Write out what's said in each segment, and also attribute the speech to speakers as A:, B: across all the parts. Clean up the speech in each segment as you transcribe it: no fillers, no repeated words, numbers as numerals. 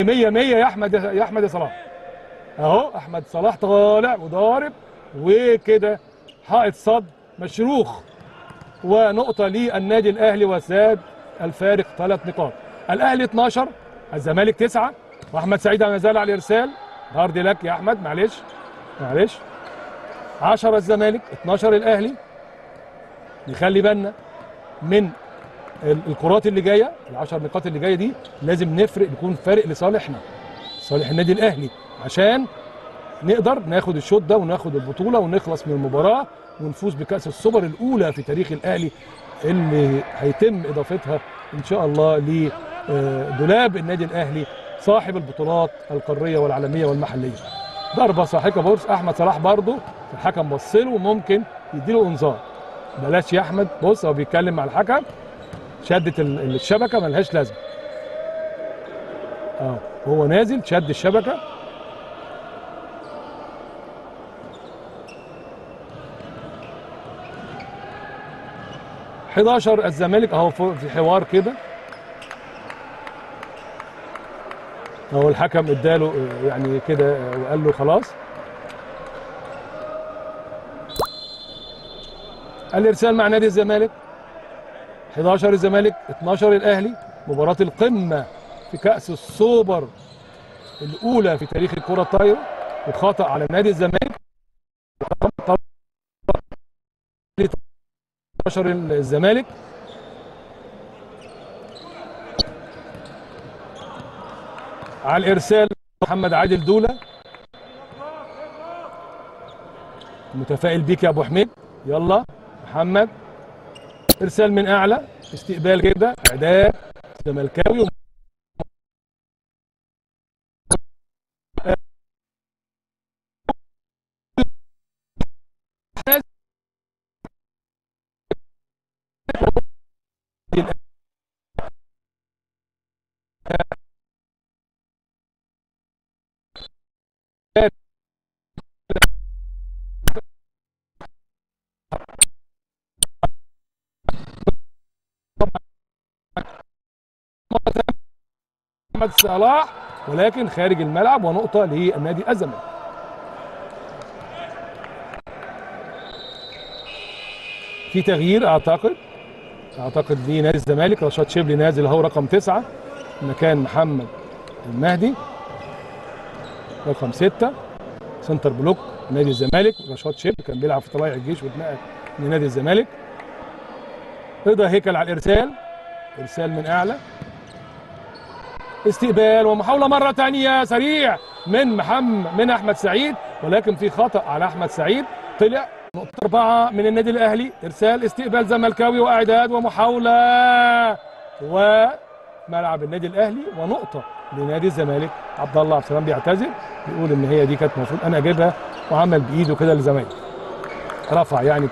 A: 100 100 يا احمد، يا احمد يا صلاح. اهو احمد صلاح طالع وضارب وكده حائط صد مشروخ، ونقطة للنادي الاهلي، وساد الفارق 3 نقاط. الاهلي 12 الزمالك 9، واحمد سعيد ما زال على الارسال. hard luck يا احمد، معلش معلش. 10 الزمالك 12 الاهلي. نخلي بالنا من الكرات اللي جاية، ال10 نقاط اللي جاية دي لازم نفرق، يكون فارق لصالحنا، صالح النادي الاهلي، عشان نقدر ناخد الشوط ده وناخد البطولة ونخلص من المباراة ونفوز بكاس السوبر الاولى في تاريخ الاهلي، اللي هيتم اضافتها ان شاء الله لدولاب النادي الاهلي صاحب البطولات القارية والعالمية والمحليه. ضربه ساحقة بورس، احمد صلاح برضه الحكم بص له وممكن يديله انذار. بلاش يا احمد، بص هو بيتكلم مع الحكم، شدت الشبكة ملهاش لازمه. هو نازل شد الشبكة. 11 الزمالك اهو في حوار كده، اهو الحكم اداله يعني كده وقال له خلاص. الارسال مع نادي الزمالك، 11 الزمالك 12 الاهلي، مباراة القمة في كأس السوبر الأولى في تاريخ الكرة الطايرة، وخطأ على نادي الزمالك. 12 الزمالك. على الإرسال محمد عادل دولة، متفائل بيك يا أبو حميد، يلا محمد. إرسال من أعلى، استقبال كده، إعداد زملكاوي. محمد صلاح ولكن خارج الملعب، ونقطة للنادي الزمالك. في تغيير اعتقد لنادي الزمالك، رشاد شبلي نازل اهو رقم 9 مكان محمد المهدي، رقم 6 center block نادي الزمالك. رشاد شبلي كان بيلعب في طلائع الجيش واتنقل لنادي الزمالك. رضا هيكل على الارسال، ارسال من اعلى، استقبال ومحاولة مرة ثانية سريع من محمد من احمد سعيد، ولكن في خطا على احمد سعيد. طلع نقطة 4 من النادي الاهلي. ارسال استقبال زملكاوي واعداد ومحاولة وملعب النادي الاهلي، ونقطة لنادي الزمالك. عبد الله عبد السلام بيعتذر، بيقول ان هي دي كانت المفروض انا اجيبها، وعمل بايده كده لزمايله، رفع يعني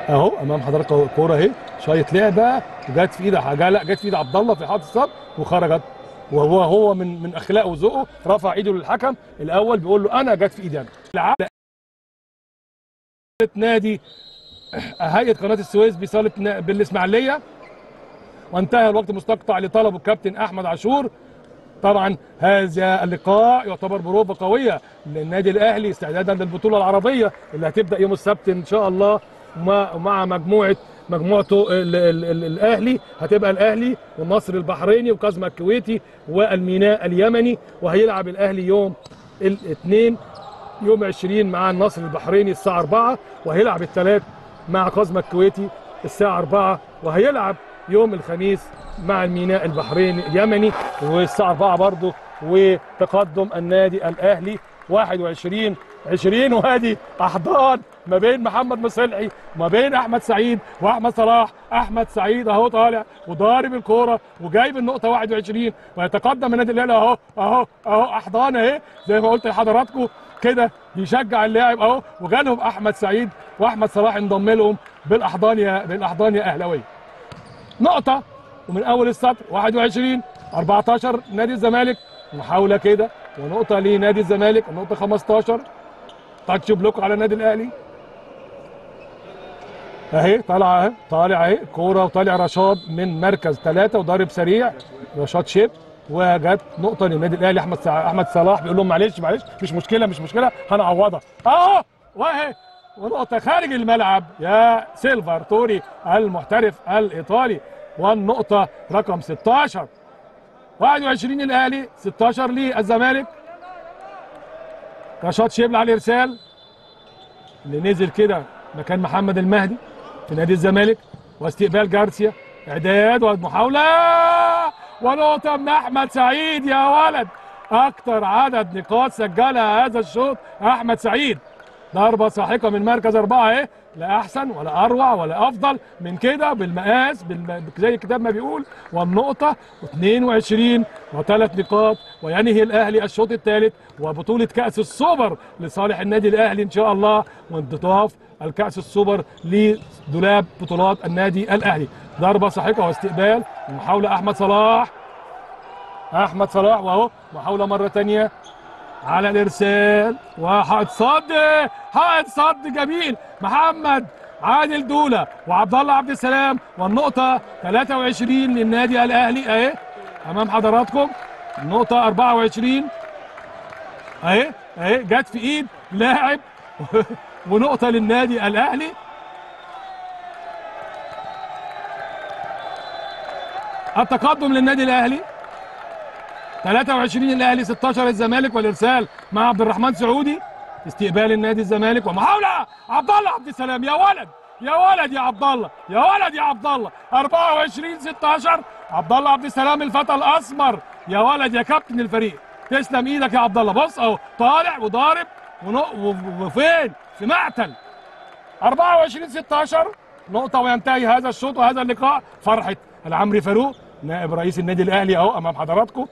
A: اهو امام حضرتك الكورة اهي، شايط لعبه وجت في ايد حاجة، لا جت في ايد عبد الله في حائط الصد وخرجت، وهو هو من اخلاقه وذوقه رفع ايده للحكم الاول بيقول له انا جت في ايدي انا. نادي هيئة قناة السويس بصاله بالاسماعيلية، وانتهى الوقت المستقطع لطلبه الكابتن احمد عاشور. طبعا هذا اللقاء يعتبر بروفه قوية للنادي الاهلي استعدادا للبطولة العربية اللي هتبدا يوم السبت ان شاء الله مع مجموعته الاهلي. هتبقى الاهلي والنصر البحريني وكازما الكويتي والميناء اليمني، وهيلعب الاهلي يوم الاثنين يوم 20 مع النصر البحريني الساعة 4، وهيلعب الثلاث مع كازما الكويتي الساعة 4، وهيلعب يوم الخميس مع الميناء البحريني اليمني والساعة 4 برضه. وتقدم النادي الاهلي 21-20، وادي احضان ما بين محمد مصلحي وما بين احمد سعيد واحمد صلاح. احمد سعيد اهو طالع وضارب الكورة وجايب النقطة 21، ويتقدم النادي الاهلي اهو اهو اهو احضان اهي زي ما قلت لحضراتكم كده، بيشجع اللاعب اهو، وجالهم احمد سعيد واحمد صلاح انضم لهم بالاحضان يا بالاحضان يا اهلاويه. نقطة ومن اول السطر 21-14 نادي الزمالك، محاولة كده ونقطة لنادي الزمالك، النقطة 15، touch block على النادي الاهلي اهي، طالعه اهي، طالع اهي كورة، وطالع رشاد من مركز 3 وضارب سريع رشاد شيب. وجت نقطة للنادي الاهلي. احمد صلاح بيقول لهم معلش معلش مش مشكلة مش مشكلة هنعوضها اهو، واهي ونقطة خارج الملعب يا سيلفر توري المحترف الايطالي، والنقطة رقم 16. 21 الاهلي 16 للزمالك. رشاد شبل على الارسال اللي نزل كده مكان محمد المهدي في نادي الزمالك، واستقبال جارسيا، اعداد ومحاولة ونقطة من احمد سعيد. يا ولد، اكتر عدد نقاط سجلها هذا الشوط احمد سعيد. ضربه ساحقة من مركز 4 اهي، لا احسن ولا اروع ولا افضل من كده بالمقاس زي الكتاب ما بيقول. والنقطة 22 وثلاث نقاط، وينهي الاهلي الشوط الثالث وبطولة كاس السوبر لصالح النادي الاهلي ان شاء الله، وانتطاف الكاس السوبر لدولاب بطولات النادي الاهلي. ضربه ساحقة واستقبال ومحاولة احمد صلاح، احمد صلاح واهو محاولة مرة ثانية على الارسال، وحائط صد، حائط صد جميل محمد عادل دولة وعبد الله عبد السلام، والنقطة 23 للنادي الاهلي اهي امام حضراتكم. النقطة 24 اهي اهي جت في ايد لاعب ونقطة للنادي الاهلي. التقدم للنادي الاهلي 23 الاهلي 16 الزمالك، والارسال مع عبد الرحمن سعودي، استقبال النادي الزمالك ومحاولة عبد الله عبد السلام. يا ولد يا ولد يا عبد الله، يا ولد يا عبد الله. 24 16 عبد الله عبد السلام الفتى الاسمر، يا ولد يا كابتن الفريق، تسلم ايدك يا عبد الله. بص اهو طالع وضارب وفين في مقتل. 24 16 نقطة، وينتهي هذا الشوط وهذا اللقاء. فرحه العمري فاروق نائب رئيس النادي الاهلي اهو امام حضراتكم.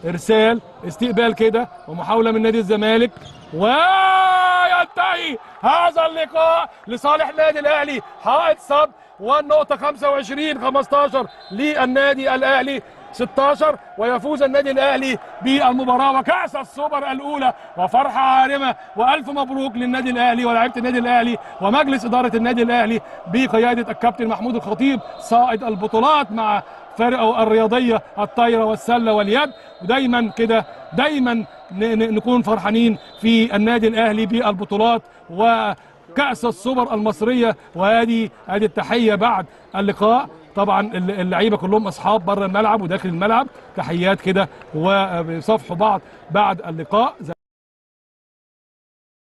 A: ارسال استقبال كده ومحاولة من نادي الزمالك، وينتهي هذا اللقاء لصالح النادي الاهلي. حائط صد، والنقطة 25 15 للنادي الاهلي 16، ويفوز النادي الاهلي بالمباراة وكاس السوبر الاولى، وفرحه عارمة، والف مبروك للنادي الاهلي ولاعيبه النادي الاهلي ومجلس ادارة النادي الاهلي بقيادة الكابتن محمود الخطيب صائد البطولات مع فرقه الرياضية الطايره والسله واليد. ودايما كده دايما نكون فرحانين في النادي الاهلي بالبطولات وكاس السوبر المصرية. وادي ادي التحية بعد اللقاء. طبعا اللعيبة كلهم اصحاب بره الملعب وداخل الملعب، تحيات كده وبيصافحوا بعض بعد اللقاء.